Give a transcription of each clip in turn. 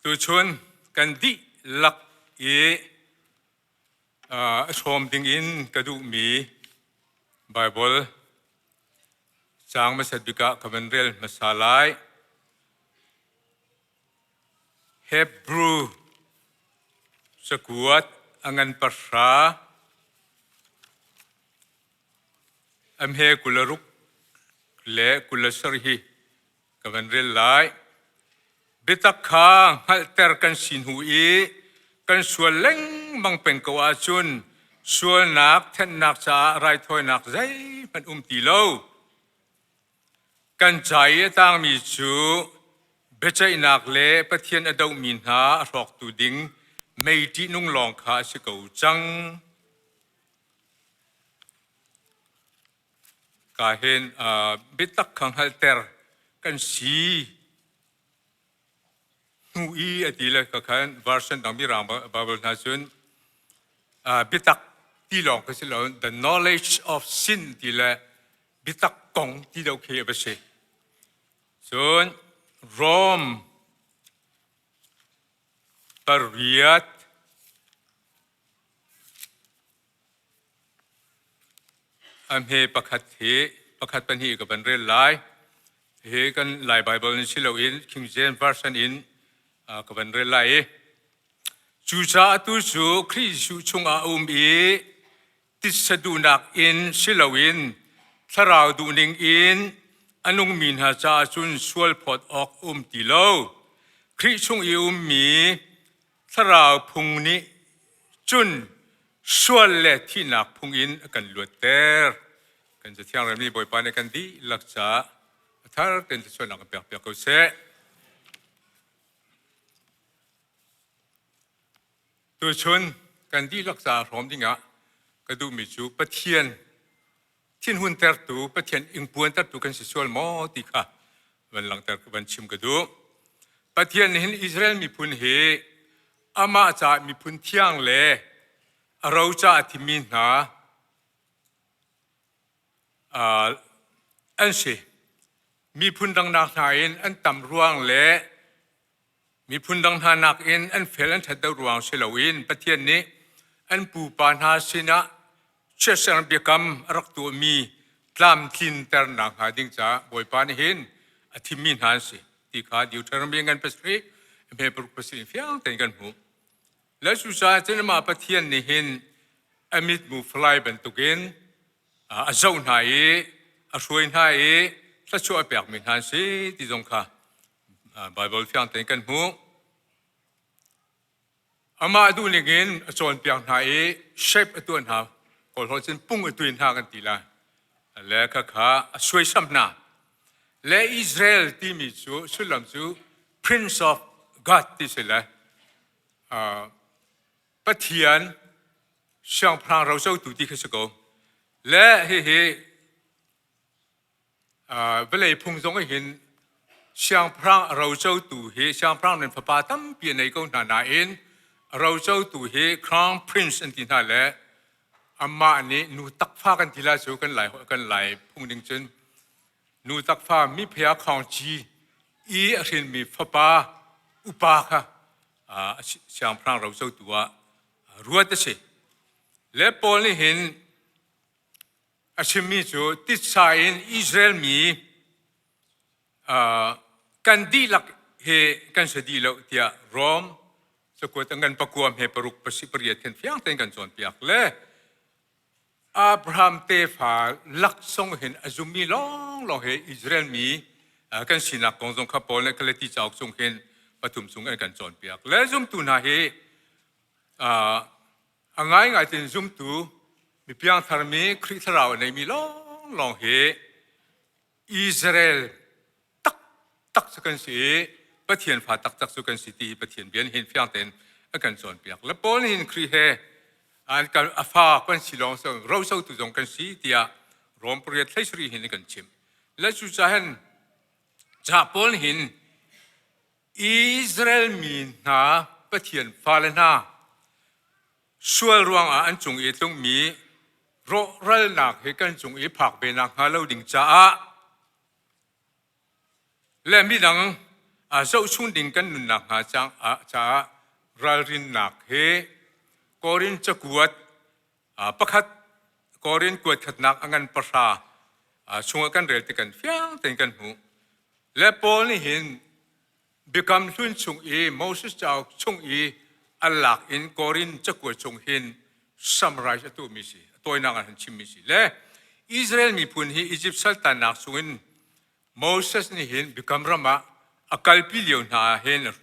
Tuchun kan dihlak i a hrawm dingin ka duhmi Baibal caang hmasat bik ah ka van rel hmasa lai. Hebrew cakuat a ngan pahra a hme 26 le 27 hi ka van rel lai. Biatak kha hngalhter kan si hnu i kan sual lengmang peng ko ahcun sualnak thenhnak caah raithawinak zeihmanh um ti lo. Kan ca i a tangmi cu biaceihnak le Pathian a dohmi hna a hrawktu ding mei ṭihnung lawng kha a si ko cang. Ka hin biatak kha hngalhter kan si hnu i a ti le ka khan version dang mirang Bible hna cun biatak ti lawng kha si lo the knowledge of sin ti le biatak kong ti deuh khi a va si. Cun Rome pariat A hme pakhat hi pakhat pahnih ka van rel lai. Hi kan Lai Baibal in si loin King James Version in ka van rel lai i cucaah tu cu Khrih Jesuh chungah a um i titsa duhnak in si loin thlarau duhning in a nungmi hna caah cun sual phawt awk um ti lo. Khrih chung i ummi Thlarau phung nih cun sual le thihnak phung in a kan luatter. Kan Cathiang remmi Bawipa nih kan dihlak caah a thar tein thluachuahnak kan pekpiak ko seh. Tuchun kan dihlak caah hrawm dingah ka duhmi cu Pathian thinhuntertu Pathian ingpuantertu kan si sual maw ti kha van langhter van chim ka duh. Pathian nih hin Israel miphun hi amah caah miphun thiang le a ro caah a thimmi hna an si. Miphun dangnak hna in an tam ruang le Miphun dang hna nakin an fel an ṭhat deuh ruang si loin Pathian nih an pupa hna sinah chiatserh biakam a rak tuahmi tlamtlinternak hnga ding caah Bawipa nih hin a thimmi hna an si ti kha Deuteronomy ngan pasarih hme paruk pasarih in fiang tein kan hmuh. Le cucaah cun amah Pathian nih hin a mitmu falai bantukin a zoh hna i a hruai hna i thluachuah a pekmi hna an si ti zong kha Baibal fiang tein kan hmuh. Amah duhning in a cawnpiak hna i shape a tuah hna. Kawlholh cun pung a tuin hna kan ti lai. Le khakha a suaisam hna. Le Israel timi cu sullam cu Prince of God ti si le Pathian siangpahrang rocotu ti kha si ko. Le hihi Vawlei phung zong hin siangpahrang a rocotu hi siangpahrang nan fapa tampi a nei ko hna nain a rocotu hi crown prince an ti hna le amah nih nu takfa kan ti lai cu kan lai kan lai phung ding cun nu takfa mi phea khawng ci i a hrinmi fapa upa kha siangpahrang rocotu ah ruat a si. Le Paul nih hin A chimmi cu titsa in Israel mi kan dihlak he kan si dih lo tiah Rom cakuat a ngan pakua hme paruk pasi pariat khin fiang tein kan cawnpiak le Abraham tefa laksawng hin a zummi lawnglawng he Israel mi kan sinak kong zong kha Paul le Galati cauk chung hin pathum chung an kan cawnpiak le zumtu hna hi A ngaingai tin zumtu mi piangtharmi Khrih Thlarau a neimi lawnglawng hi Israel taktak cu kan si i Pathian fa taktak cu kan si ti hi Pathian bia nih hin fiang tein a kan cawnpiak. Le Paul nih hin Khrih he an kan a fa kan si lawng so rocotu zong kan si tiah Rom pariat hlei sarih hin a kan chimh. Le cucaah hin ca Paul nih hin Israel mi hna Pathian fale hna sual ruangah an cung i tlungmi rawhralnak hi kan cung i phak ve nakhnga lo ding caah le midang Zohchung ding kan nunnak hnga caah ralrinnak he Korin cakuat pakhat Korin kuat khatnak a ngan pahra chungah kan rel ti kan fiang tein kan hmuh. Le Paul nih hin Biakam Hlun chung i Moses cauk chung i a lak in Korin cakuat chung hin summarize a tuahmi si, a tawinak ah han chimmi si. Le Israel miphun hi Egypt saltannak chungin Moses nih hin Biakam ram ah a kalpi lio hna ah hin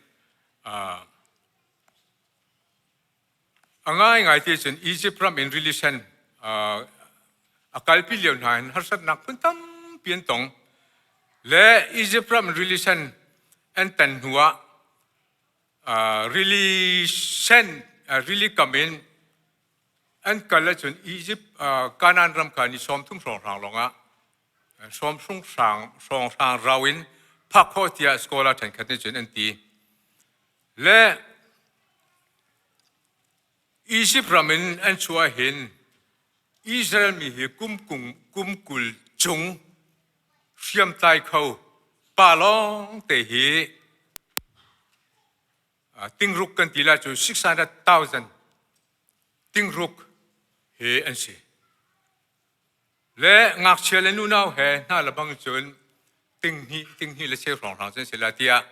A ngaingai ti cun Egypt ram in rili sen a kalpi lio hna hin harsatnak phun tampi an tong. Le Egypt ram in rili sen an tan hnu ah rili sen rili kam in an kal ahcun Egypt Kanaan ram kha ni 30 hrawnghrang lawngah sawm hrawnghrang rau in phak khawh tiah scholar ṭhenkhat nih cun an ti. Le Izipt ram in an chuah hin Israel mi hi kum kum 20 chung hriamtlai kho pa lawng te hi tingruk kan ti lai cu 600,000 tingruk he an si. Le ngakchia le nunau he hna le bang cun tinghnih tinghnih le cheu hrawnghrang cun si la tiah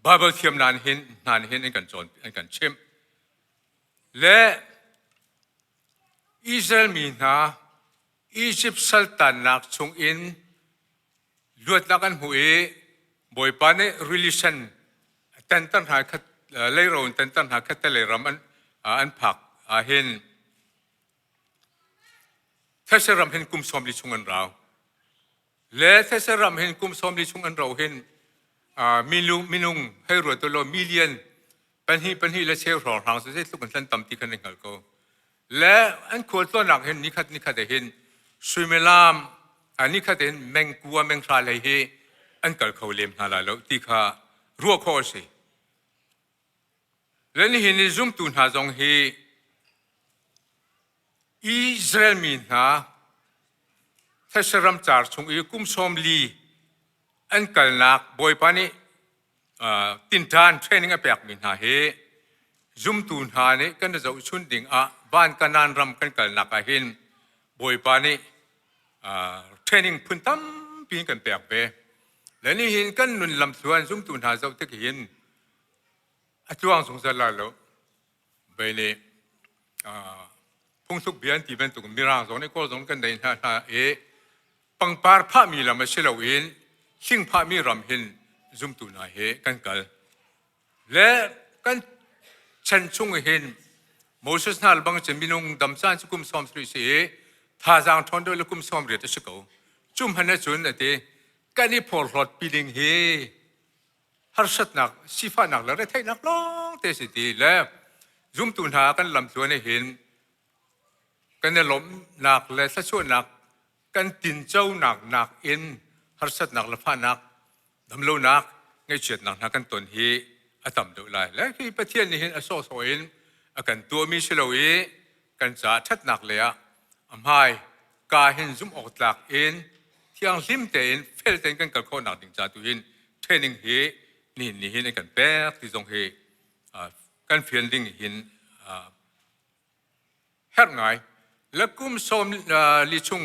Bible thiam nan hin hna hin an kan cawn an kan chimh. Le Israel mi hna Egypt saltannak chungin luatnak an hmu i Bawipa nih rili sen tanter hna khat leiro in tanter hna khat te lei ram an an phak ahhin These ram hin kum 40 chung an rau. Le these ram hin kum 40 chung an ro hin minung minung hei ruat law million pahnih pahnih le cheu hrawng hrang cu zeitluk in hlan tam ti khan an hngal ko. Le an khual tlawnnak hin nikhat nikhat hin suimilam nikhat in mengkua menghra lei hi an kal kho lem hna lai lo ti kha ruah khawh a si. Le nihin i zumtu hna zong hi Israel mi hna these ram car chung i kum 40 an kalnak Bawipa nih tinṭan training a pekmi hna hi zumtu hna nih kan i zohchun ding ah van Kanaan ram kan kalnak ah hin Bawipa nih training phun tampi in kan pek ve. Le nihin kan nun lamthluan zumtu hna zoh tik hin a tluang zungzal lai lo. Bei nih phungthluk bia an ti bantuk mirang zong nih kawl zong kan nei hna hna i pangpar phahmi lam a si loin hling phahmi ram hin zumtu hna he kan kal. Le kan chan chung hin Moses hna bang cun minung dam caan cu kum 70 si i thazaang ṭhawn deuh le kum 80 a si ko. Cu hmanh ahcun a ti kan i phorhlawt pi ding hi harsatnak, sifahnak le retheihnak lawng te si ti le zumtu hna kan lamtluan hin kan i lawmhnak le thluachuahnak kan tinconak nakin harsatnak le fahnak damlonak ngaihchiatnak hna kan ton hi a tam deuh lai. Le khi Pathian nih hin a sawhsawh in a kan tuahmi si lo i kan caah ṭhatnak lei ah a hmai ka hin zumh awk tlak in thianghlim tein fel tein kan kal khawhnak ding ca tu hin training hi nihin ni hin an kan pek ti zong hi kan fian ding hin herh ngai. Le kum 40 chung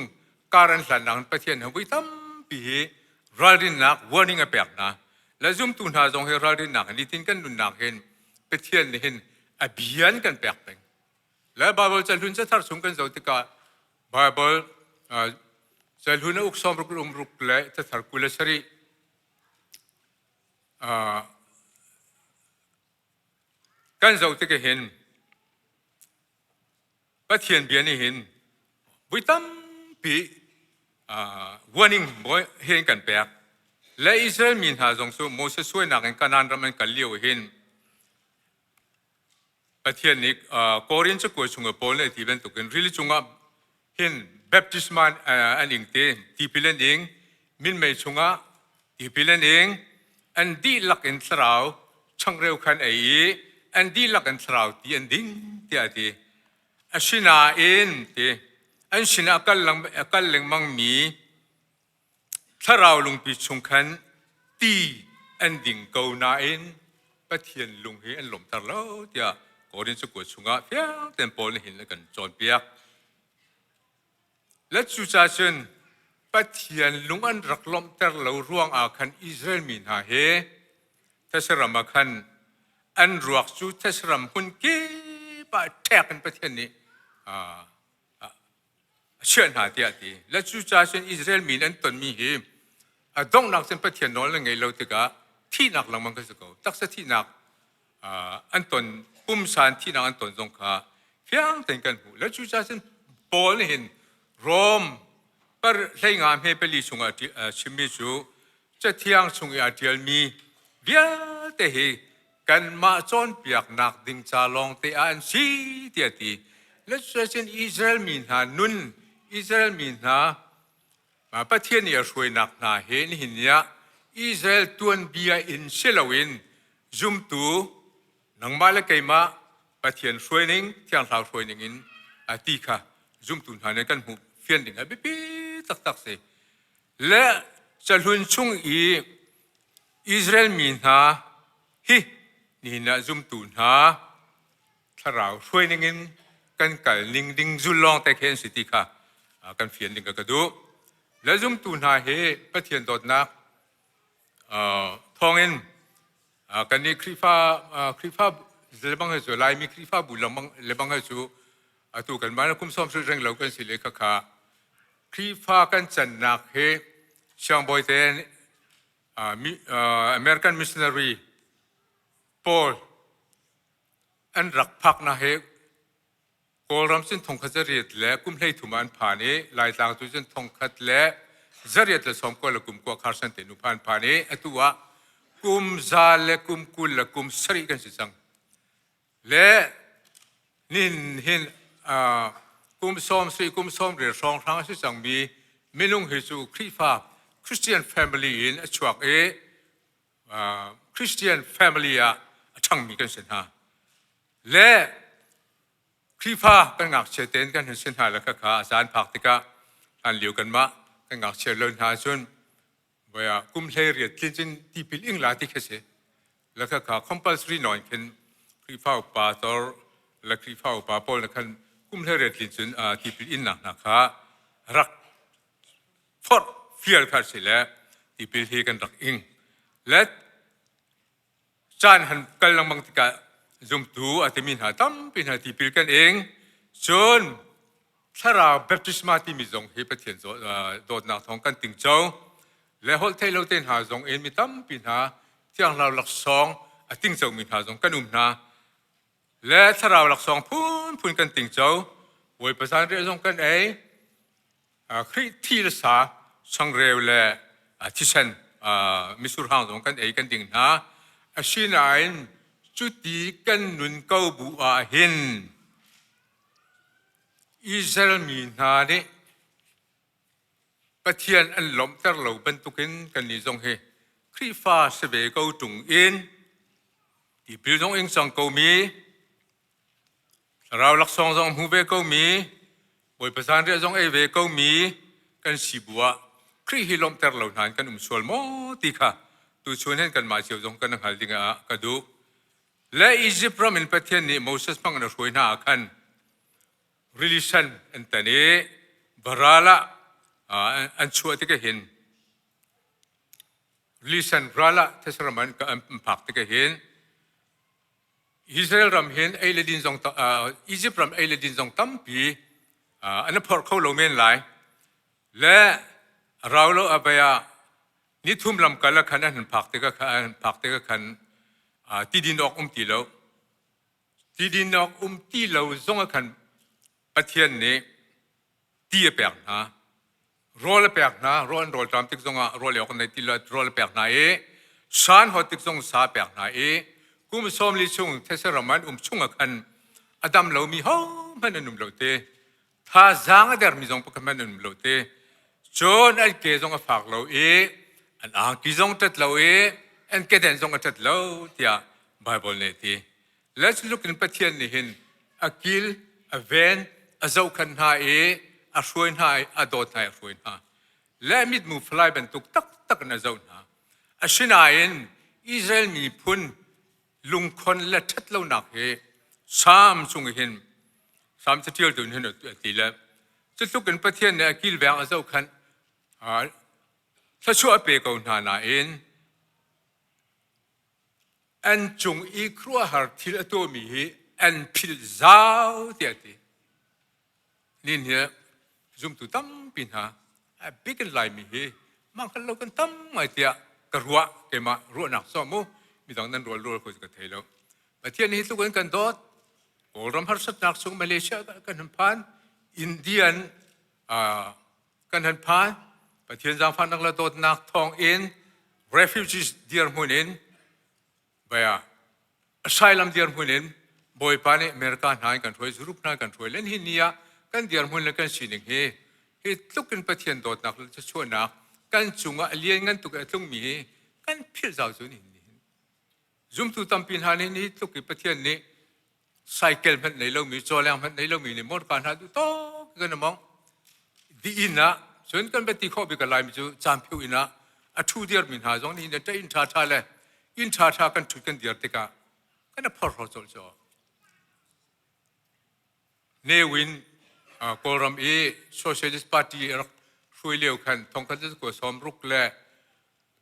kar an hlannak Pathian he voi tampi hi ralrinnak warning a pek hna. Le zumtu hna zong hi ralrinnak nitin kan nunnak hin Pathian nih hin a bian kan pek peng. Le Bible cahlun cathar chung kan zoh tikah Bible cahlun a uk 60 um ruk le cathar 27 kan zoh tik hin Pathian bia nih hin vui tampi warning hin kan pek. Le Israel mi hna zong cu Moses suainak in Kanaan ram an kal lio hin Pathian nih Korin cakuat chung i Paul nih a ti bantukin rili cungah hin baptisma an ing te, tipil an ing, minmei chungah tipil an ing, an dihlak in thlarau changreu khan ei i an dihlak in thlarau ti an ding tiah a ti. Asinain ti an sinah a kal lengmangmi thlarau lungpi chung khan Ti an ding ko nain Pathian lung hi an lawmhter lo tiah Korin cakuat chungah fiang tein Paul nih hin a kan cawnpiak. Le cucaah cun Pathian lung an rak lawmhter lo ruangah khan Israel mi hna hi these ram ah khan an ruak cu these ram hmun kip ah ṭhek in Pathian nih a chiah hna tiah a ti. Le cucaah cun Israel mi nih an tonmi hi a donghnak cun Pathian nawl an ngeih lo tikah thihnak lengmang kan si ko. Taksa thihnak an ton pumsa in thihnak an ton zong kha fiang tein kan hmuh. Le cucaah cun Paul nih hin Rom par hleinga hme pali chungah chimmi cu Cathiang chung i aa ṭialmi vialte hi kanmah cawnpiaknak ding ca lawngte ah an si tiah a ti. Cuacun Israel mi hna nun, Israel mi hna Pathian nih a hruainak hna he nihin ni ah Israel tuanbia in si loin zumtu nangmah le keimah Pathian hruaining, Thiang Thlarau hruaining in a ti kha zumtu hna nih kan hmuh fian ding a biapi taktak si. Le cahlun chung i Israel mi hna hi nihin ah zumtu hna thlarau hruai ningin kan kal ning ding zul lawng te khi an si ti kha kan fian ding ka duh. Le zumtu hna hi Pathian dawtnak thawngin kan nih Khrihfa Khrihfa lebang he cu Laimi Khrihfabu lebang he cu atu kan mah kum sawm reng lo kan si le khakha Khrihfa kan cannak hi siangbawi te American missionary pawl an rak phaknak hi Kawlram cun thongkhat zariat le kum 13 ah an phan i Laitlang tu cun thongkhat le zariat le 90 le kum kua kharsan te nu phan phan i atu ah kum za le kum 20 le kum 70 kan si cang. Le nin hin kum 70 kum 80 hrawng hrang a si cangmi minung hi cu Khrihfa Christian family in a chuak i Christian family ah a ṭhangmi kan si hna. Le Khrihfa kan ngakchia tein kan hun si hna le khakha a caan phak tikah hlan lio kanmah kan ngakchia lo hna cun voi ah kum 18 tlin cun tipil ing la ti khi si. Le khakha compulsory nawn khin Khrihfa upa tor le Khrihfa upa pawl na khan kum 18 tlin cun tipil innak hna kha rak forh fial kha si le tipil hi kan rak ing. Le caan han kal lengmang tikah zumtu a timi hna tampi hna tipil kan ing. Cun thlarau baptisma timi zong hi Pathian dawtnak thawng kan tingco. Le holh theih lo te hna zong in mi tampi hna thianghlau laksawng a tingco mi hna zong kan um hna. Le thlarau laksawng phunphun kan tingco. Bawipa zanriah zong kan ei. Khrih thi le sa changreu le thisen mitsur hang zong kan ei kan ding hna. Asinain cuti kan nun ko bu ah hin Israel mi hna nih Pathian an lawmhter lo bantukin kannih zong hi Khrihfa si ve ko ṭung in tipil zong ing cang komi Thlarau laksawng zong hmu ve komi, Bawipa zanriah zong ei ve komi kan si bu ah Khrih hi lawmhter lo hna in kan um sual maw ti kha tuchun hin kanmah cio zong kan hngal ding ah ka duh. Le Izipt ram in Pathian nih Moses hmang in a hruai hna ah khan rili sen an tan i varal ah an chuah tikah hin rili sen ral ah these ram an phak tikah hin Israel ram hin ei le din zong Egypt ram ei le din zong tampi an i phorh kho lo men lai. Le rau lo abaya nithum lamkal ah khan an phak tikah an phak tikah khan ti din awk um ti lo. Ti din awk um ti lo zong ah khan Pathian nih ti a pek hna. Rawl a pek hna, rawl an rawlṭam tik zongah rawl ei awk an nei ti lo, rawl a pek hna i saan hawt tik zong sa a pek hna i kum 40 chung these ram an um chungah khan a dam lomi hohmanh an um lo te. Thazaang a dermi zong pakhat hmanh an um lo te. Cun an ke zong a fak lo i an angki zong ṭat lo i an keden zong a ṭat lo tiah Baibal nih a ti. Let's look in Pathian nih hin a kil, a ven, a zohkhan hna i a hruai hna i a dawt hna i a hruai hna. Le mitmu falai bantuk taktak in a zoh hna. Asinain Israel miphun lungkhon le ṭhatlonak hi Salm chung hin Salm caṭialtu nih hin a ti le cutluk in Pathian nih a kilveng a zohkhanh thluachuah a pe ko hna nain an cung i khuaruahhar thil a tuahmi hi an philh zau tiah a ti. Nin hi zumtu tampi hna a bik in Laimi hi mah hngal lo kan tam ngai tiah ka ruah keimah ruahnak cu mu midang nan rual rual ko ka thei lo. Pathian hi tluk in kan dawt. Kawlram harsatnak chung Malaysia kan han phan Indian kan han phan Pathian zaangfahnak le dawtnak thawng in refugees dirhmun in baya asylum dirhmun in Bawipa nih America hna in kan hruai Europe hna in kan hruai len hi ni ah kan dirhmun le kan sining hi hi tluk in Pathian dawtnak le thluachuahnak kan cungah a lian ngan tuk i a tlungmi hi kan philh zau cu ni zumtu tampi hna nih ni tluk i Pathian nih cycle hmanh nei lomi cawleng hmanh nei lomi nih motorka hna duh tawk kan among di inn ah cun kan va ti khawh bik laimi cu camphiu inn ah a ṭhu dirmi hna zong nih hin inn ṭha ṭha le inn ṭha ṭha kan ṭhut kan dir tikah kan a phorhlaw colh cu Ne Win Kawlram i Socialist Party rak hruai lio khan thongkhat le sawm ruk le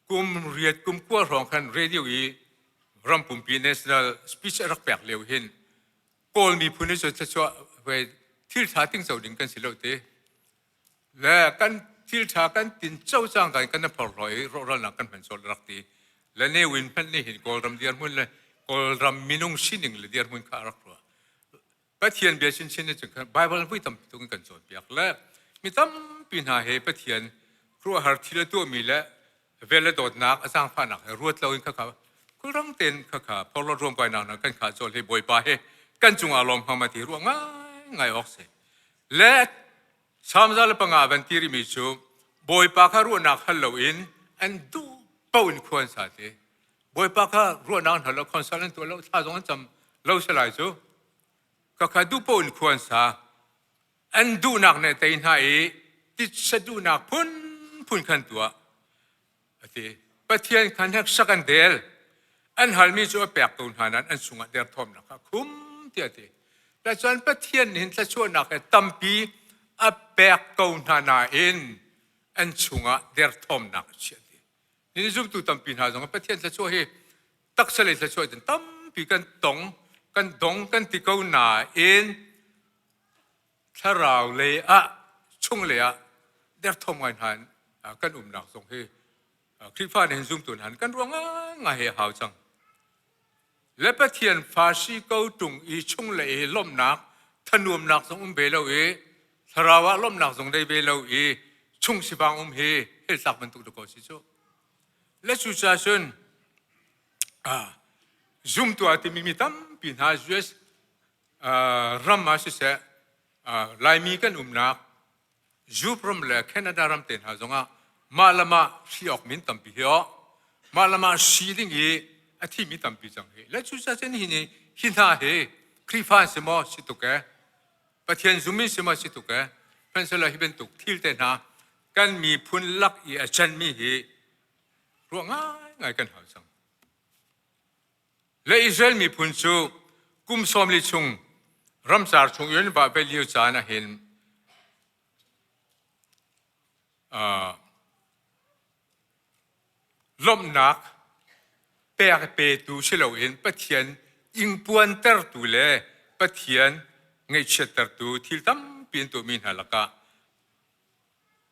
kum riat kum kua hrawng khan radio i ram pumpi national speech a rak pek lio hin Kawl miphun hi cu thluachuah thil ṭha tingco ding kan si lo ti le kan thil ṭha kan tin co cang kan kan phorhlaw i rawhralnak kan hman sual rak ti le Ne Win hmanh nih hin Kawlram dirhmun le Kawlram minung sining le dirhmun kha a rak ruah Pathian bia chinchin nih cun Baibal vui tampi tuk in kan cawnpiak le mi tampi hna he Pathian khuaruahhar thil a tuahmi le vel le dawtnak a zaangfahnak he ruat loin khakha khulrang tein khakha phorhlawt ruamkainak na kan khah cawl hi Bawipa he kan cungah lawm hnga ma ti ruah ngaingai awk si le Salm 105 van ti rihmi cu Bawipa kha ruahnak hal loin an duh paoh in khua an sa ti Bawipa kha ruahnak an hal lo consult an tuah lo thla zong an cam lo salai cu Khakha duh paoh in khua an sa. An duhnak nih a tei hna i titsa duhnak phunphun khan tuah. A ti. Pathian kha hneksak an del. An halmi cu a pek ko hna nain an chungah derthawmnak kha khum tiah a ti. Cun Pathian nih hin thluachuahnak he tampi a pek ko hna nain an chungah derthawmnak a chiah ti. Ni zumtu tampi hna zong Pathian thluachuah hi taksa lei thluachuah in tampi kan tong kan dong kan ti ko nain thlarau lei ah chung lei ah derthawm ngai hna kan umnak zong hi Khrihfa nih hin zumtu hna kan ruang ngai he hau cang. Le Pathian fa si ko tung i chung le i lawmhnak thanuamnak zong um ve lo i thlarau ah lawmhnak zong dei ve lo i chung sivang um hi heltlak bantuk dakaw si cu. Le cucaah cun zumtu ah timi mi tampi hna US ram ah siseh Laimi kan umnak Europe ram le Canada ram te hna zongah mah le mah hri awk min tampi hi aw mah le mah si ding i a thimi tampi cang hi le cucaah cun hi ni hi hna hi Khrihfa an si maw si tuk e Pathian zummi si maw si tuk e hmanhsehlaw hi bantuk thil te hna kan miphun lak i a canmi hi ruah ngaingai kan hau cang Le Israel miphun cu kum 40 chung ramcar chung in va ve lio caan ah hin lawmhnak pek petu si loin Pathian ingpuantertu le Pathian ngaihchiattertu thil tampi an tuahmi hna lakah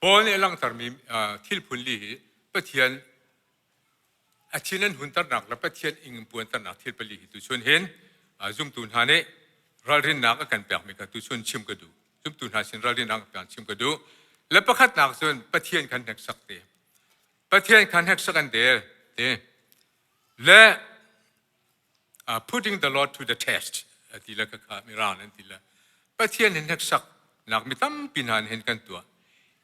Paul nih a langhtermi thil phun li hi Pathian a thin an hunternak le Pathian ing puanternak thil pali hi tuchun hin zumtu hna nih ralrinnak a kan pekmi kha tuchun chim ka duh. Zumtu hna sin ralrinnak a kan chim ka duh. Le pakhatnak cun Pathian khan hneksak te. Pathian khan hneksak an del te. Le putting the Lord to the test ti le kha mirang an ti le Pathian hin hneksak nak mi tampi hna hin kan tuah.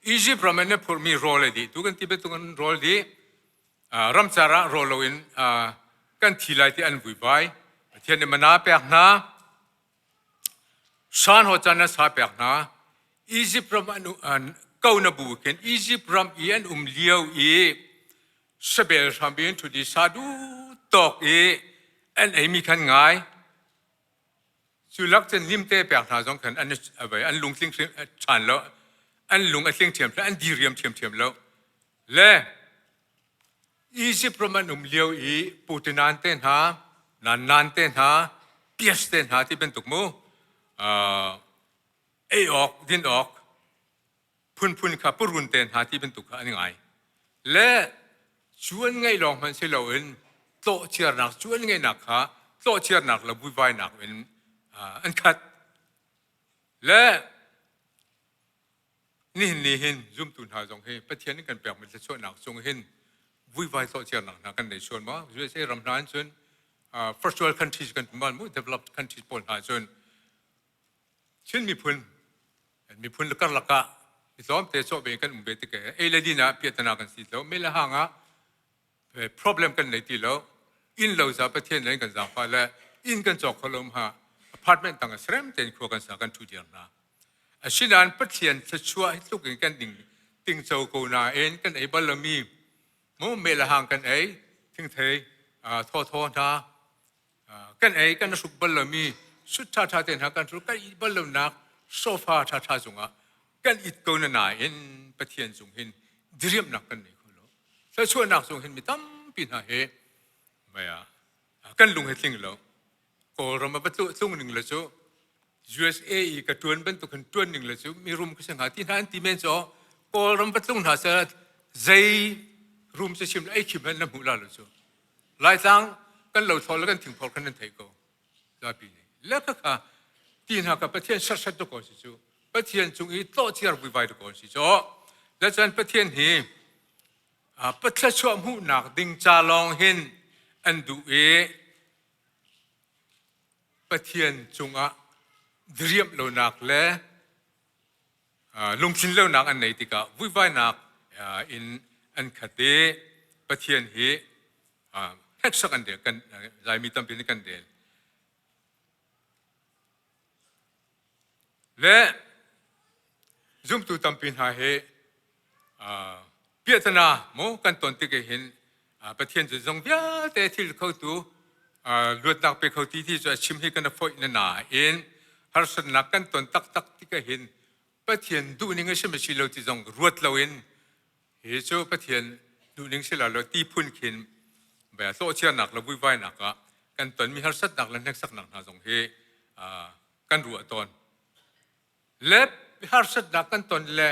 Egypt ram in phurmi rawl ei dih tu kan ti bantuk in rawl dih ramcar ah rawl loin kan thi lai ti an vuivai. Pathian nih mana pek hna. Shan ho chan sa pek hna. Egypt ram an ko na bu khin Egypt ram i an um lio i Sabel hrampi in ṭhut i sa duh tawk i an eimi khan ngai. Cu lak cun limte pek hna zong khan an an lungtling ṭhan lo, an lung a tling ṭhiam an diriam ṭhiamṭhiam lo. Le Izipt ram an um lio i Putinan te hna, Nannan te hna, Pias te hna ti bantuk mu, ei awk, din awk, phunphun kha purun te hna ti bantuk kha an ngai. Le cu an ngeih lawng hmanh si loin tlawhciarnak cu an ngeihnak kha tlawhciarnak le vuivainak in an khat. Le nihin ni hin zumtu hna zong hi Pathian in kan pekmi thluachuahnak cung hin vuivai tlawhciarnak hna kan nei sual maw? USA ram hna in cun first world countries kan ti mu developed countries pawl hna cun Chin miphun miphun karlak ah mi tlawmte cawh ve kan um ve tik ei le din ah piahtana kan si lo mei le hang ah problem kan nei ti lo inn lo za Pathian le kan zaangfah le inn kan cawk kho lo ha apartment tang serem tein khua kan sa kan thu diar hna asinain Pathian thluachuah hi tluk in kan ding tingco ko nain kan ei bal lomi mu mei le hang kan ei thingthei thaw thaw hna kan ei kan hruk bal lomi sut ṭhaṭha te hna kan hruk kan it bal lonak sofa ṭhaṭha cungah kan it ko na nain Pathian cung hin diriamnak kan nei kho lo thluachuahnak cung hin mi tampi hna he maya kan lung he tling lo Kawlram a va tlung ning le cu USA i ka ṭuan bantuk hin ṭuan ning le cu mirum ka si hnga ti hna an ti men cu Kawlram va tlung hna seh zei rum cu chim ei khim na hmuh la lo cu Laitlang kan lo thlol le kan thingphor khan nan theih ko zapi nih le kha kha ti hna ka Pathian serset tu ko si cu Pathian cung i tlawhciar vuivai tu ko si cu le cun Pathian hi pathlachuah hmuhnak ding ca lawng hin an duh i Pathian cungah diriamh lonak le lungthin lonak an nei tikah vuivainak in an khat i Pathian hi hneksak an del kan Laimi tampi nih kan del. Le zumtu tampi hna hi piahtana mu kan ton tik hin Pathian cu zong vialte thil khotu luatnak pe kho ti ti cu a chim hi kan a foih na nain harsatnak kan ton taktak tik hin Pathian duhning a si ma si lo ti zong ruat loin hi cu Pathian duhning si lo ti phun khin bia hlawhchiarnak le vuivainak ah kan tonmi harsatnak le hneksaknak hna zong hi kan ruah tawn. Le harsatnak kan ton le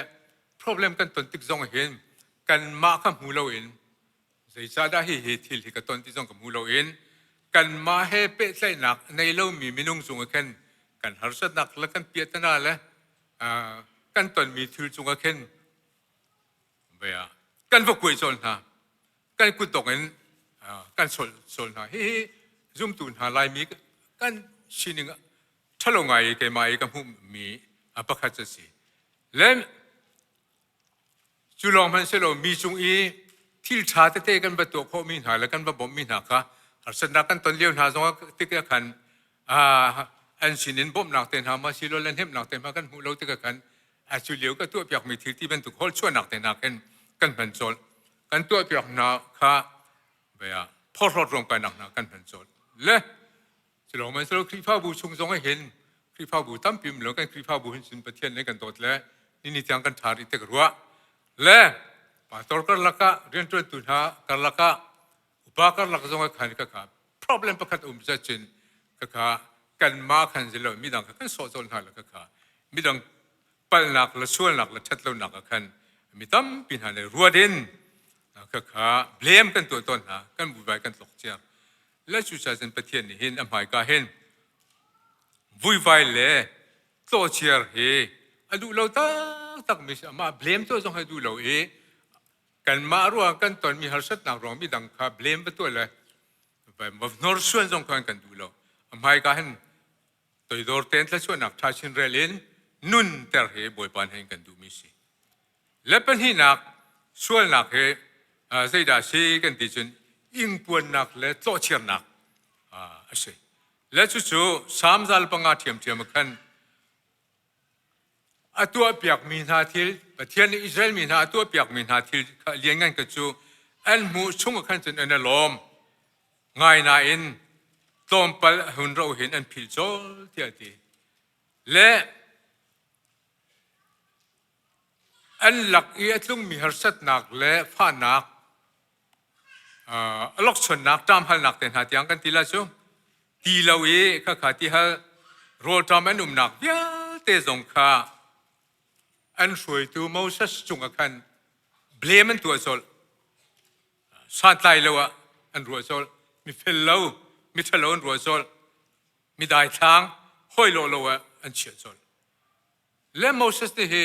problem kan ton tik zong hin kanmah kha hmu loin zeicahdah hi hi thil hi ka ton ti zong ka hmu loin kanmah he pehtlaihnak nei lomi minung cung ah khin kan harsatnak le kan piahtana le kan tonmi thil cungah khin bia kan va kuai cawl hna kan kutdong in kan sol sol hna hihi zumtu hna Laimi kan sining ṭhalo ngai i keimah i ka hmuhmi pakhat a si le cu lawng hmanh si lo mi cung i thil ṭha tete kan va tuah khawhmi hna le kan va bawmhmi hna kha harsatnak kan ton lio hna zongah tik ah khan an sinin bawmhnak te hna ma silo le hnemhnak te hna kan hmuh lo tikah khan a cu lio ka tuahpiakmi thil ti bantuk holh chuahnak te hna khin kan hman colh kan tuahpiak hna kha bia phorhlawt ruamkainak hna kan hman colh le Culawng man silo Khrihfabu chung zong ah hin Khrihfabu tampi um lo kan Khrihfabu hin cun Pathian nih kan dawt le nini tiang kan ṭha rih te ka ruah. Le pastor karlak ah rianṭuantu hna karlak ah upa karlak zong ah khan kaka problem pakhat um cun kaka kanmah khan zilo midang kha kan sawh colh hna le kaka midang palhnak le sualnak le ṭhatlonak ah khan mi tampi hna nih ruat in khakha blame kan tuah tawn hna kan vuivai kan tlok cia le cucaah cun Pathian nih hin a hmaika hin vuivai le tlawhchiar hi a duh lo taktak mi si amah blame tuah zong hi a duh lo i kanmah ruang kan tonmi harsatnak ruang midang kha blame va tuah le va hnorsuan zong khan kan duh lo a hmaika hin toidor tein thluachuahnak ṭha chin rel in nunter hi Bawipa nih kan duhmi si. Le pahnihnak sualnak hi zeidah a si kan ti cun ingpuannak le tlawhchirnak a si. Le cucu Salm zal panga ṭhiamṭhiam ah khan a tuahpiakmi hna thil Pathian nih Israel mi hna a tuahpiakmi hna thil kha lianngan ka cu An hmuh chung ah khan cun an i lawm ngai nain tlawmpal a hun ro hin an phil cawl tiah a ti. Le an lak i a tlungmi harsatnak le fahnak a lokchonnak ṭamhalnak te hna tiang kan ti la cu ti lo i khakha ti hal rawlṭam an umnak vialte zong kha an hruaitu Moses cungah khan blame an tuah colh. Santlai lo ah an ruah colh. Mifel lo, miṭhalo an ruah colh. Mi daithlang, hawi lawh lo ah an chiah colh. Le Moses nih hi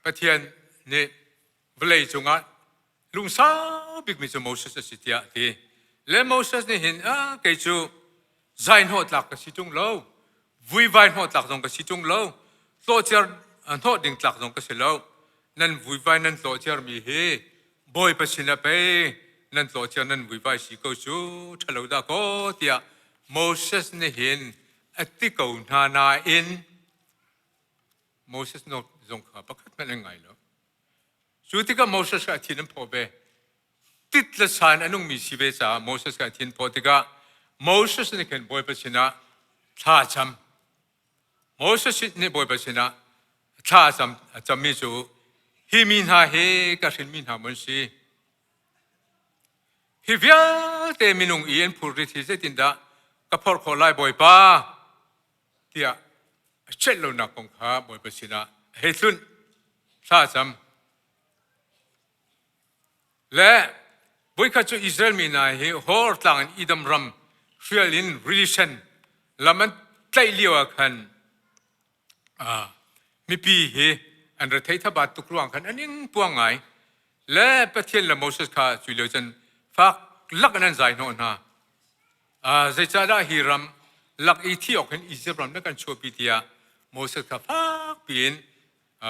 Pathian nih vawlei cungah lungsau bikmi cu Moses a si tiah a ti. Le Moses nih hin ah kei cu zai hnawh tlak ka si ṭung lo, vuivai hnawh tlak zong ka si ṭung lo, tlawhciar hnawh ding tlak zong ka si lo. Nan vuivai nan tlawhciarmi hi Bawipa sinah pei nan tlawhciar nan vuivai si ko cu ṭhalo dah kaw tiah Moses nih hin a ti ko hna nain Moses nawl zong kha pakhat hmanh an ngai lo. Cu tikah Moses kha a thin an phawh ve. Tit le san a nungmi si ve caah Moses kha a thin phawh tikah Moses nih khan Bawipa sinah thla a cam. Moses nih Bawipa sinah thla a cam a cammi cu hi mi hna hi ka hrinmi hna maw an si? Hi vialte minung i an phurrit hi zeitindah ka phorh khawh lai Bawipa? tiah a celh lonak kong kha Bawipa sinah a hei tlunh. Thla a cam. Le voikhat cu Israel mi hna hi Hor tlang in Edom ram hrial in rili sen lam an tlaih lio ah khan mipi hi an rethei thabat tuk ruang khan an ing puang ngai. Le Pathian le Moses kha cu lio cun fak lak in an zai hnawh hna. Zeicahdah hi ram lak i thi awk hin Izipt ram na kan chuahpi tiah Moses kha fak piin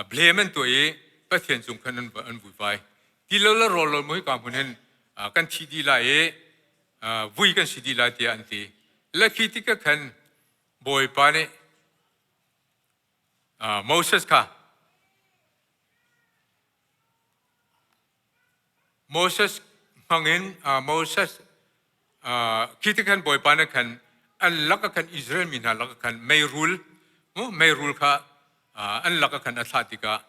blame an tuah i Pathian cung khan an vuivai. Ti lo le rawl lo mu hika hmun hin kan thi dih lai i vui kan si dih lai tiah an ti. Le khi tikah khan Bawipa nih Moses kha Moses hmangin Moses khi ti khan Bawipa nih khan an lakah khan Israel mi hna lakah khan meirul meirul kha an lakah khan a thlah tikah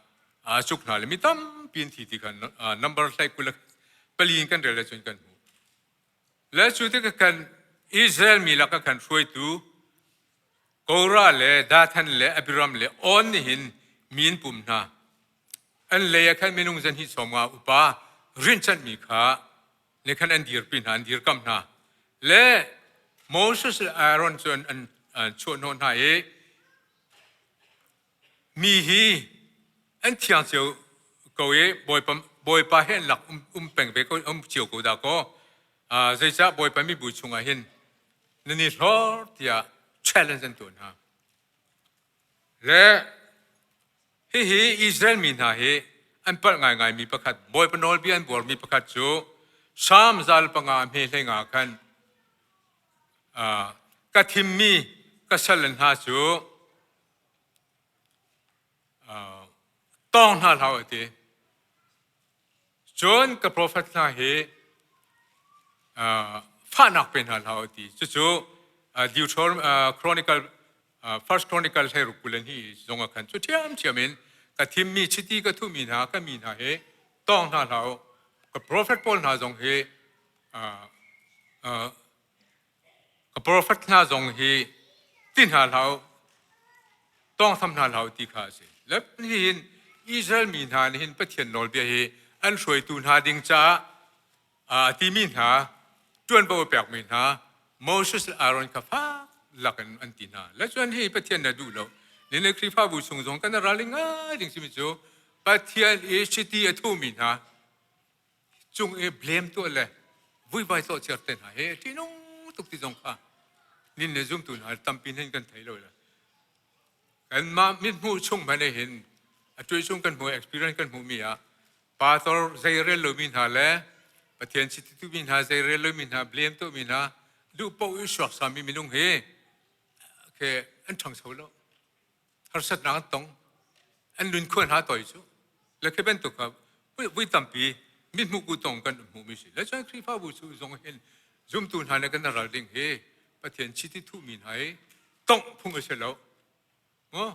a cuk hna le mi tampi an thi ti khan number hlei 24 in kan rel ahcun kan hmuh. Le cu tikah khan Israel mi lakah khan hruaitu Korah le Dathan le Abiram le On nih hin mi an pum hna. An lei ah khan minung zan hi 50 upa rinhchanhmi kha nih khan an dirpi hna, an dirkamh hna. Le Moses le Aaron cu an chuahhnawh hna i mi hi an thiang cio ko i Bawipa, Bawipa he an lak um peng ve ko, um cio ko dah kaw. Zeicah Bawipa mibu chungah hin nan i hlor tiah challenge an tuah hna. Le hihi Israel mi hna hi an palh ngaingaimi pakhat, Bawipa nawlbia an buarmi pakhat cu Psalm 105 hme hlei nga khan ka thimmi ka sal hna cu tawng hna hlah u ti. Cun ka profet hna hi fahnak pe hna hlah u ti. Cucu Deuteronomy Chronicle First Chronicle 16 kul hi zong ah khan cu ṭhiamṭhiam in ka thimmi chiti ka thuhmi hna ka mi hna hi tawng hna hlah u. Ka profet pawl hna zong hi Ka profet hna zong hi ti hna hlah u, tawngtham hna hlah u ti kha a si. Le hihin Israel mi hna nih hin Pathian nawlbia hi an hruaitu hna ding caah a timi hna, ṭuanvo a pekmi hna Moses le Aaron kha fak lakin an ti hna. Le cun hi Pathian na duh lo. Nile Khrihfabu chung zong kan ralring ngai ding simi cu Pathian i chiti a thumi hna cung i blame tuah le vuivai tlawhciar te hna hi ṭihnung tuk ti zong kha nin le zumtu hna tampi hin kan thei lo le kanmah mithmuh chung hmanh hin a tuai chung kan hmuh experience kan hmuhmi ah pastor zei rel lomi hna le Pathian chititu mi hna zei rel lomi hna blame tuahmi hna duh paoh i suaksami minung hi ke an ṭhangcho lo harsatnak an tong an lunkhua hna toi cu le khi bantuk kha vui tampi. Mithmuh kutong kan hmuhmi si. Le cun Khrihfabu cu zong hin zumtu hna nih kan ral ding hi Pathian chiti thuhmi hna hi tongh phung a si lo. Maw?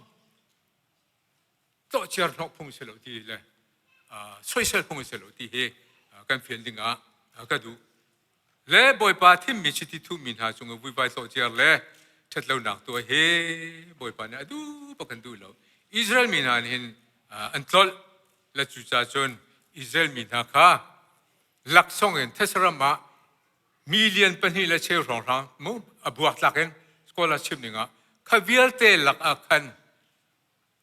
Tlawhciar hnawh phung a si lo ti le soisel phung a si lo ti hi kan fian ding ah ka duh. Le Bawipa thimmi chiti thuhmi hna cung i vuivai tlawhciar le ṭhatlonak tuah hi Bawipa nih a duh bak kan duh lo. Israel mi hna nih hin an tlolh le cucaah cun Israel mi hna kha laksawng in thetse-ram ah million 2.5 hrawnghrang mu a buaktlak in scholar chim ning ah kha vialte lak ah khan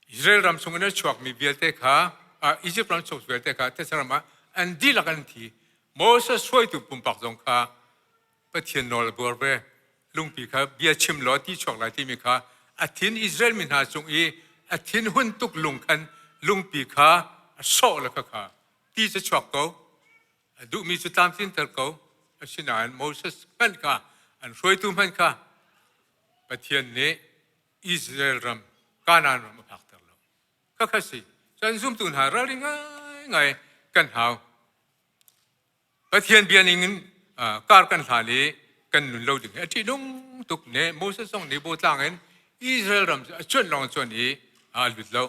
Israel ram chung in a chuakmi vialte kha Egypt ram chung vialte kha thetse-ram ah an dihlak an thi. Moses hruaitu pumpak zong kha Pathian nawl a buar ve. Lungpi kha bia chim law ti chuak lai timi kha a thin Israel mi hna cung i a thin hun tuk lung khan lungpi kha a sawh le kha kha ti cu chuak ko. A duhmi cu tlamtlinter ko. Asinain Moses hmanh kha an hruaitu hmanh kha Pathian nih Israel ram Kanaan ram a phakter lo. Khakha si. Cun zumtu hna ralring ngaingai kan hau. Pathian bia ning in kar kan hlan i kan nun lo ding hi a ṭihnung tuk ne. Moses zong nih bawtlang in Israel ram cu a cuanh lawng cuan i a lut lo.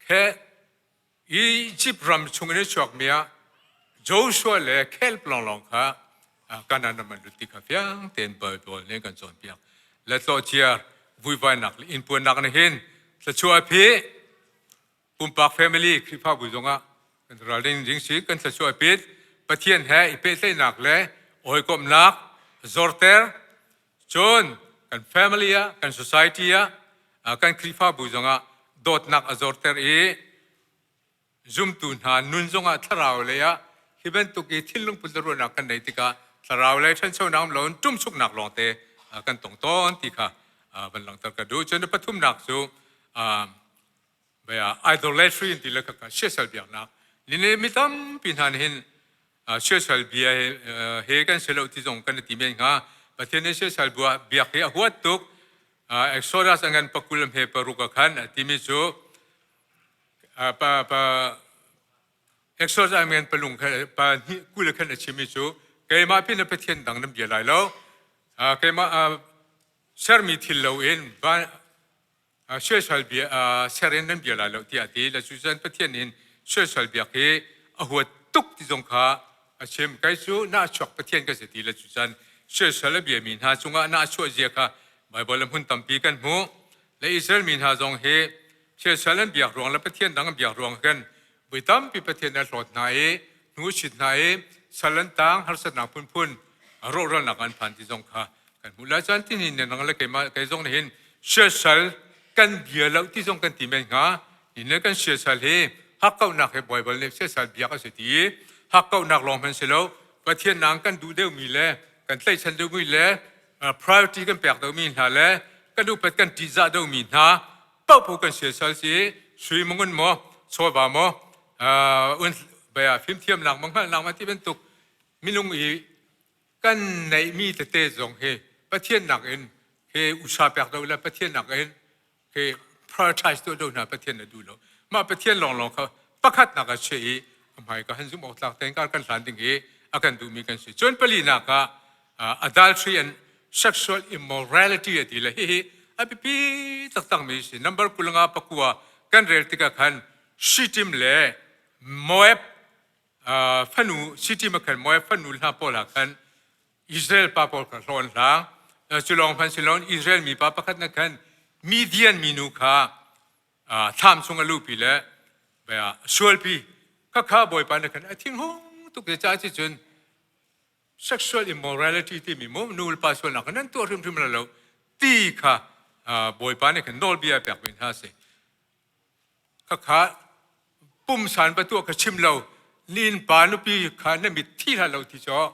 Khe Egypt ram chung in a chuakmi ah Joshua le Caleb lawnglawng kha Canaan ram an lut ti kha fiang tein Bible nih kan cawnpiak. Le tlawhciar vuivainak le innpuannak nih hin thluachuah a phih. Pumpak family Khrihfabu zongah kan ralring ding si kan thluachuah a pit. Pathian he i pehtlaihnak le hawikomhnak zorter cun kan family ah kan society ah kan Khrihfabu zongah dawtnak a zorter i zumtu hna nun zongah thlarau lei ah hi bantuk i thinlung put le ruahnak kan neih tikah thlarau lei ṭhanchonak um loin ṭumchuknak lawngte kan tong tawn ti kha van langhter ka duh. Cun pathumnak cu idolatry in ti le kha siasal biaknak nini mi tampi hna nih hin siasal bia he kan si lo ti zong kan ti men hnga. Pathian nih siasal biak hi a huat tuk. Exodus a ngan pakul he paruk a khan a timi cu pa pa Exodus a ngan palung kha pa hnih kul khan a chimi cu keimah pin Pathian dang nan bia lai lo, keimah sermi thil lo in suaisal bia ser in nan bia lai lo tiah a ti. Le cucun Pathian in suaisal biak hi a huat tuk ti zong kha a chim. Kei cu nahchuak Pathian ka si ti le cucun suaisal a biami hna cungah nahchuah zia kha Baibal hmun tampi kan hmuh. Le Israel mi hna zong hi suaisal an biak ruang le Pathian dang an biak ruang khan voi tampi Pathian a hlawt hna i hnu a chit hna i sal an tang, harsatnak phunphun rawhralnak an phan ti zong kha kan hmuh lai. Cun tini ne nang le keimah kei zong nih hin siasal kan bia lo ti zong kan ti men hnga. Ni ne kan siasal hi hakkauhnak he Baibal nih siasal biak a si ti i hakkauhnak lawng hmanh si lo, Pathian nang kan duh deuhmi le kan tlaihchan deuhmi le priority kan pek deuhmi hna le kan upat kan ṭihzah deuhmi hna paohpaoh kan siasal si. Sui maw ngun maw chawva maw un bia fimthiamnak maw hngalhnak maw ti bantuk minung i kan neihmi tete zong hi Pathian nakin he usa pek do le Pathian nakin he prioritize tuah do hna Pathian na duh lo. Mah Pathian lawnglawng kha pakhat nak a chiah i a hmai ka han zumh awk tlak tein kar kan hlan ding hi a kan duhmi kan si. Cun palinak ah adultery and sexual immorality a ti le hihi a biapi taktakmi si. Number 25 pakua kan rel tikah khan Shittim le Moab fanu Shittim ah khan Moab fanu hna pawl ah khan Israel pa pawl kha hlawn hlang. Cu lawng hmanh si loin Israel mi pa pakhat na khan Midian minu kha thlam chung a luhpi le sualpi khakha Bawipa na khan a thinhung tuk te ca ci cun sexual immorality timi mu nu le pa sualnak nan tuah hrimhrim la lo ti kha Bawipa nih khan nawlbia pek mi hna si. Khakha pumsan va tuah kha chim lo, nin pa nupi kha na mit thi hlah lo ti caw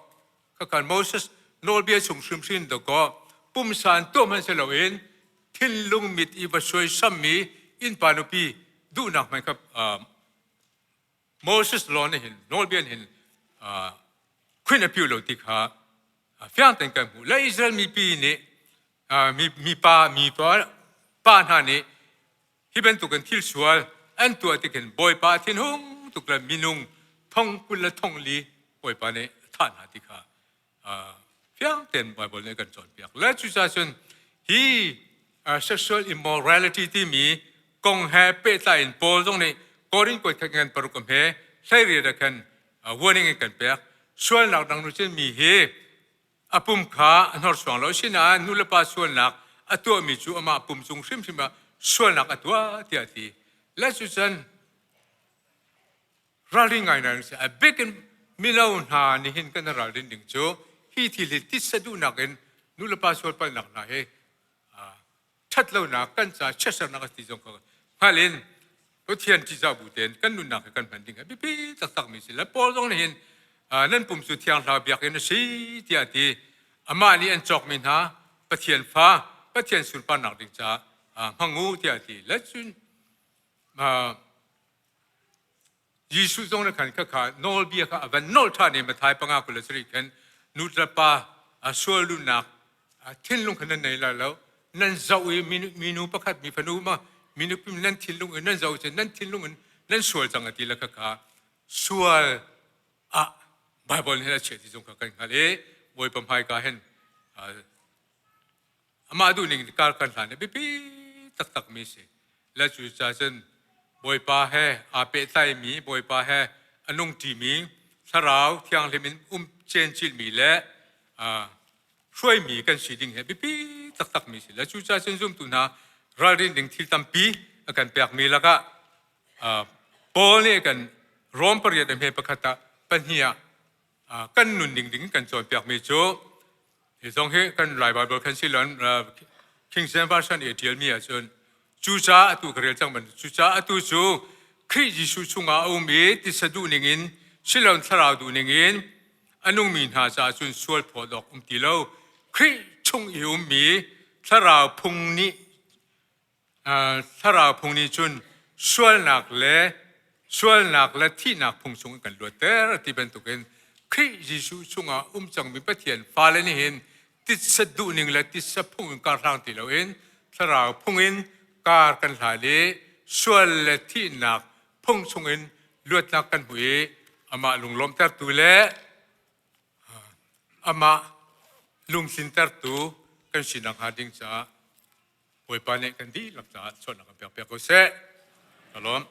khakha Moses nawlbia chung hrimhrim do kaw pumsan tuah hmanh si loin thinlung mit i va suaisammi innpa nupi duhnak hmanh kha Moses law nih hin nawlbia nih hin khuin a piu lo ti kha fiang tein kan hmuh. Le Israel mipi nih mi pa mi pa hna nih hi bantukin thil sual an tuah tik hin Bawipa thinhung tuk le minung thong kul le thong li. Bawipa nih a thah hna ti kha fiang tein Bible nih a kan cawnpiak. Le cucaah cun hi sexual immorality timi kong he pehtlai in Paul zong nih Korin kuat khat ngan paruk am he hleiriat ah khan warning in kan pek. Sualnak dang nu cun mi hi a pum kha a hnorsuang lo sinain nu le pa sualnak a tuahmi cu amah pum cung hrimhrim ah sualnak a tuah tiah a ti. Le cucun ralring ngai ngai si. A bik in mino hna nihin kan ralrin ding cu hi thil hi titsa duhnak in nu le pa sual palhnak hna hi ṭhat lonak kan ca chiatsernak a ti zong kha hngal in Pathian ṭihzah bu tein kan nunnak hi kan hman ding a biapi taktak mi si le Paul zong nih hin nan pum cu thianghlau biakinn a si tiah a ti. Amah nih an cawkmi hna Pathian fa Pathian sunparnak ding caah hmang u tiah a ti. Le cun Jesuh zong nih khan khakha nawlbia kha a van nolh ṭhan i Matthai panga 27 khan nu le pa sual duhnak thinlung kha nan nei lai lo. Nan zoh i minu pakhat mi fanu ma minu nan thinlung in nan zoh cun nan thinlung in nan sual cang a ti le khakha sual ah Bible nih a chiah ti zong kha kan hngalh i Bawipa hmaika hin Amah duhning kar kan hlan i biapi taktakmi si. Le cu ca cun Bawipa he aa pehtlaimi, Bawipa he a nungṭimi, Thlarau Thianghlim in um cencilmi le hruaimi kan si ding hi biapi taktakmi si. Le cu ca cun zumtu hna ralrin ding thil tampi a kan pekmi lakah Paul nih kan Rom pariat a hme pakhat ah pahnih ah kan nun ding ding kan cawnpiakmi cu hi zong hi kan Lai Bible khan si lon King James Version i ṭialmi ahcun cucaah atu ka rel cang bantuk cucaah atu cu Khrih Jesuh chungah a um i tisa duh ningin silon thlarau duh ningin a nungmi hna caah cun sual phawt awk um ti lo. Khrih chung i ummi thlarau phung nih Thlarau phung nih cun sualnak le sualnak le thihnak phung chung in kan luatter ti bantukin Khrih Jesuh chungah um cangmi Pathian fale nih hin titsa duhning le titsa phung in kar hlang ti loin thlarau phung in kar kan hlan i sual le thihnak phung chungin luatnak kan hmu i amah lunglawmhtertu le amah lungtlintertu kan si nakhnga ding caah Bawipa nih kan dihlak caah chawnhnak kan pek piak ko seh. Ka lawm.